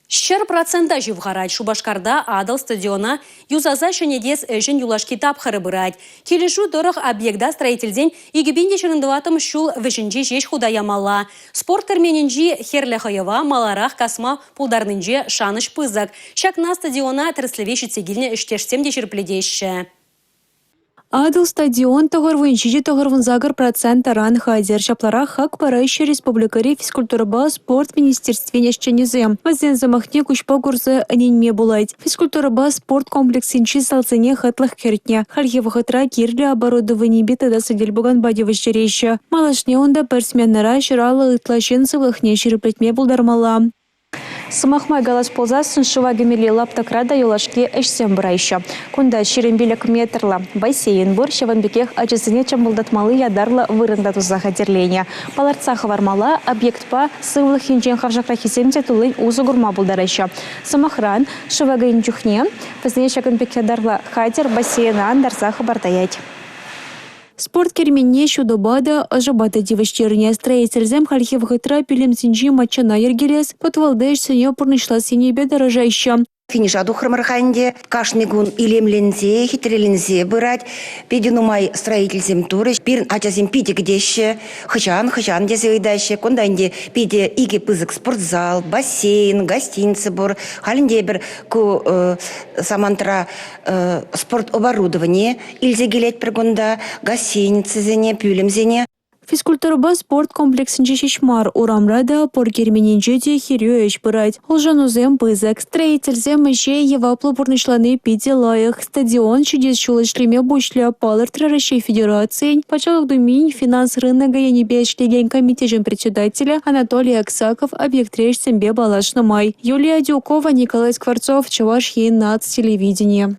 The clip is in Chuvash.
100 процента ҫывхарать. Шупашкарта Атӑл стадиона юсаса ҫӗнетес ӗҫӗн юлашки тапхӑрӗ пырать. Килӗшӳ тӑрӑх объекта строительсен 2024 ҫул вӗҫӗнче ҫеҫ хута ямалла. Спорт керменӗнчи хӗрлӗ хӑйӑва маларах касма пултарнинче шанӑҫ пысӑк. Ҫакна стадиона тӗрӗслеве ҫитсе килнӗ ӗҫтешсем те ҫирӗплетеҫҫӗ. Атӑл стадион 97,98 процент таран хатӗр. Ҫапларах хак параҫҫӗ республикӑри физкультурӑпа спорт министерствин ӗҫченӗсем. Вӗсен сӑмахне куҫпа курса ӗненме пулать. Физкультурӑпа спорт комплексӗнчи залсене хӑтлӑх кӗртнӗ. Хальхи вӑхӑтра кирлӗ оборудованипе тата сӗтел-пуканпа тивӗҫтереҫҫӗ. Малашне унта пӗр сменӑра 150 ытла ҫын сывлӑхне ҫирӗплетме пултармалла. Сӑмах май калас пулсассӑн, шыва кӗмелли лаптӑкра та юлашки ӗҫсем пыраҫҫӗ. Кунта 25 метрлӑ бассейн пур, ҫавӑн пекех ачасене чӑмпӑлтатмалли ятарлӑ вырӑн та туса хатӗрленӗ. Палӑртса хӑвармалла, объектпа сывлӑх енчен хавшакраххисем те туллин усӑ курма пултараҫҫӗ. Сӑмахран, шыва кӗнӗ чухне вӗсене ҫакӑн пек ятарлӑ хатӗр бассейна антарса хӑпартаять. Спорт керменне ҫутӑпа та, ӑшӑпа та тивӗҫтернӗ. Строительсем хальхи вӑхӑтра пӳлӗмсенчи маччана йӗркелес, путвалти ӗҫсене пурнӑҫлас енӗпе тӑрӑшаҫҫӗ. Финиша тухрӑмӑр-ха ӗнтӗ. Кашни кун илемленсе, хитреленсе пырать. Питӗ нумай строительсем турӗҫ. Пирӗн ачасем питӗ кӗтеҫҫӗ. Хӑҫан, хӑҫан тесе ыйтаҫҫӗ. Кунта ӗнтӗ питӗ икӗ пысӑк спортзал, бассейн, гостиница пур. Халь ӗнтӗ эпир ку самантра спорт оборудование илсе килетпӗр кунта, гостиницӑсене, пӳлӗмсене. Физкультурӑпа спорт комплексӗнче ҫеҫ мар, урамра та, пӑр керменӗнче те хӗрӳ ӗҫ пырать. Улшӑнусем пысӑк. Строительсем ӗҫе яваплӑ пурнӑҫлани питӗ лайӑх. Стадион ҫитес ҫул ӗҫлеме пуҫлӗ, палӑртрӗ Раҫҫей Федерацийӗн Патшалӑх Думин финанс рынокӗ енӗпе ӗҫлекен комитечӗн председателӗ Анатолий Аксаков объектри ӗҫсемпе паллашнӑ май. Юлия Адюкова, Николай Скворцов, Чӑваш Ен наци телевиденийӗ.